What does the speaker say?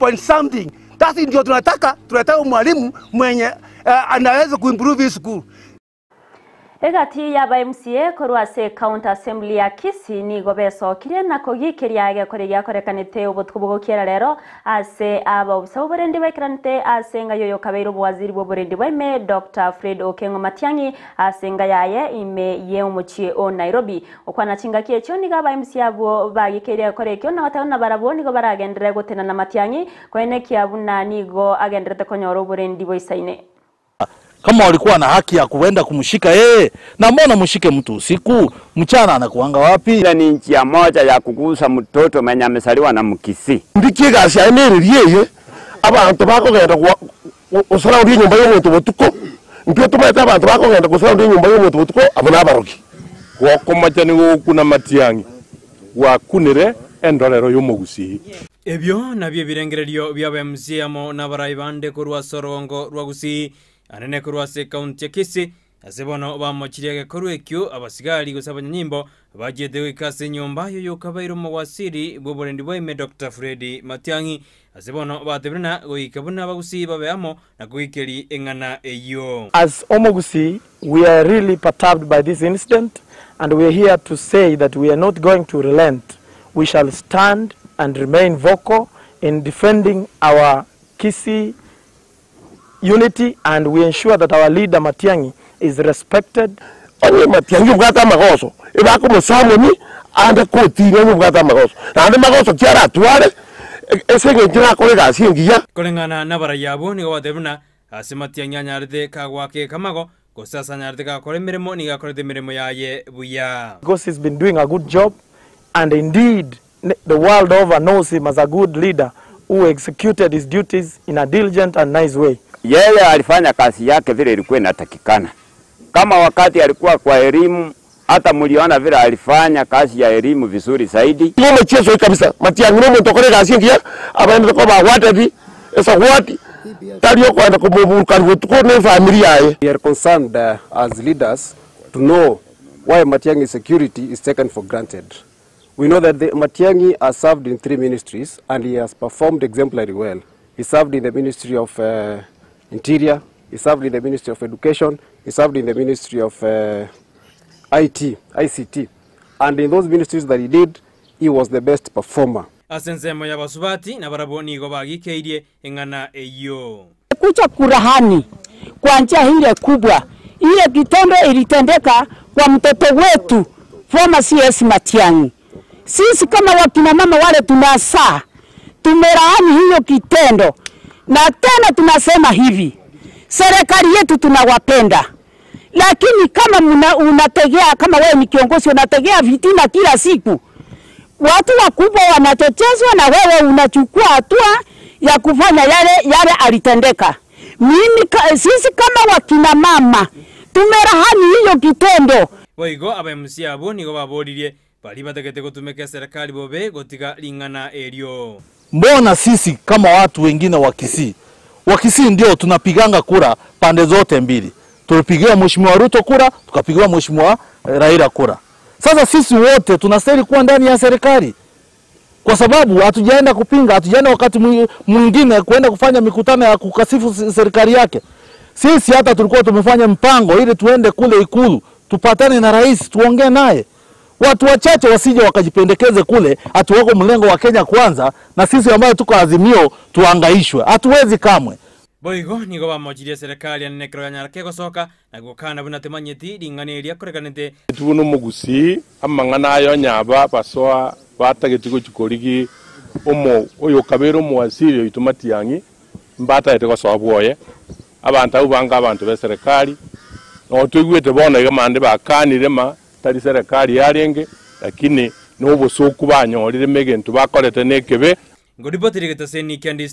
point something. Sasa ndio tunataka tunataka mwalimu mwenye anaweza kuimprove hii school. Egati y'aba MCA korwa ase County Assembly ya Kisii nigo besokirie na kogikeria egekore giakorekanete obotuko bogokiera rero ase abaobisa b'oborendi baikeranete ase enga yoyo kabeire obowaziri bw'oborendi bwa ime Dr. Fred Okengo Matiang'i ase enga yaye ime ye omochie o Nairobi. Okwana chingaki echio nigo aba MCA abwo bagikeirie egekore ekio na goteba buna barabwo nigo baragenderere gotenena Matiang'i koenekia buna nigo agendererete konyora oborendi boisaine. Kama walikuwa na haki ya kuenda kumshika yeye, na mbona mshike mtu usiku? Mchana anakuanga wapi? Ile ni njia moja ya kugusa mtoto mwenye amezaliwa na Mkisii. Ndikie gasi yaye nererie eye, abanto bakogenda gosurround enyomba ya omonto botuko, mpio tomaete abanto bakogenda gosurround enyomba ya omonto botuko, abo nabarogi. Gokomocha nigo gokuna Matiang'i, gwakunire endorero y'omogusii. Ebio nabio ebirengererio bi'aba MCA amo nabarai bande korwa ase orogongo rwa Gusii, anene korwa ase ekaunti ya Kisii, ase bono bamochirie egekorwa ekio abasigari gose abanyanyimbo bachiete goika ase enyomba y'oyokabeire omowasiri bw'oborendi bwa ime Doctor Fred Matiang'i. Ase bono batebire na goika buna Abagusii babe amo na koikeria eng'ana eyio. As Omogusii, we are really perturbed by this incident and we are here to say that we are not going to relent. We shall stand and remain vocal in defending our Kisii unity and we ensure that our leader Matiang'i is respected. Onye Matiang'i obwate amagoso, ebakomosamoni ande kotiina onye obwate amagoso, naende magoso ki aratware ase engencho nakore egasi engiya. Koreng'ana nabarai abwo nigo batebire buna ase Matiang'i anyarete kagoaka ekamago, gose ase anyarete gakora emeremo nigo akorete emeremo yaye buya. Because he's been doing a good job and indeed the world over knows him as a good leader who executed his duties in a diligent and nice way. Yeye alifanya kazi yake vile ilikuwa inatakikana. Kama wakati alikuwa kwa elimu, hata mliona vile alifanya kazi ya elimu vizuri zaidi. Igo omochieso kabisa, Matiang'i na omonto okore egasi engiya, abaendete koba awarded, esawadi, tari okoenda komoburukani botuko na efamiri yaye. We are concerned as leaders to know why Matiang'i's security is taken for granted. We know that Matiang'i has served in 3 ministries and he has performed exemplary well. He served in the Ministry of Interior, he served in the Ministry of Education, he served in the Ministry of IT, ICT. And in those ministries that he did, he was the best performer. Ase ensemo y'abasubati nabarabwo nigo bagikeirie eng'ana eyio. Kucha kurahani kwa njia ile kubwa, ile kitendo ilitendeka kwa mtoto wetu former CS Matiang'i. Sisi kama wakina mama wale tunasaa, tumelaani hiyo kitendo, na tena tunasema hivi, serikali yetu tunawapenda, lakini kama unategea, kama wewe ni kiongozi unategea fitina kila siku, watu wakubwa wanachochezwa na wewe unachukua hatua ya kufanya yale yale alitendeka. Sisi kama wakina mama tumerahani hiyo kitendo. Boigo aba MC abo nigo baboririe bari bategete gotumeka serikali bobe gotiga ling'ana erio. Mbona sisi kama watu wengine wa Kisii, wa Kisii ndio tunapiganga kura pande zote mbili. Tulipigiwa Mheshimiwa Ruto kura, tukapigiwa Mheshimiwa Raila kura. Sasa sisi wote tunastahili kuwa ndani ya serikali, kwa sababu hatujaenda kupinga, hatujaenda wakati mwingine kuenda kufanya mikutano ya kukasifu serikali yake. Sisi hata tulikuwa tumefanya mpango ili tuende kule Ikulu, tupatane na rais, tuongee naye. Watu wachache wasije wakajipendekeze kule ati wako mlengo wa Kenya kwanza na sisi ambao tuko Azimio tuangaishwe. Hatuwezi kamwe. Boigo nigo bamochirie serikali anene kero yanyarake gosoka na gokana buna temanyeti ring'ana korekanete. Tubuno mugusi amang'ana ayo nyaba basoa batageti gochikorigi omo oyo kabere omuwasiri oito Matiang'i mbatagete gosoa bwoye abantu abo banga abantu be serikali no twigwete bono iga mande bakanire ma tari serikali yarenge lakini n'obosoku banyorire megento bakorete nekebe. Ngoripotiri getoseni Candice.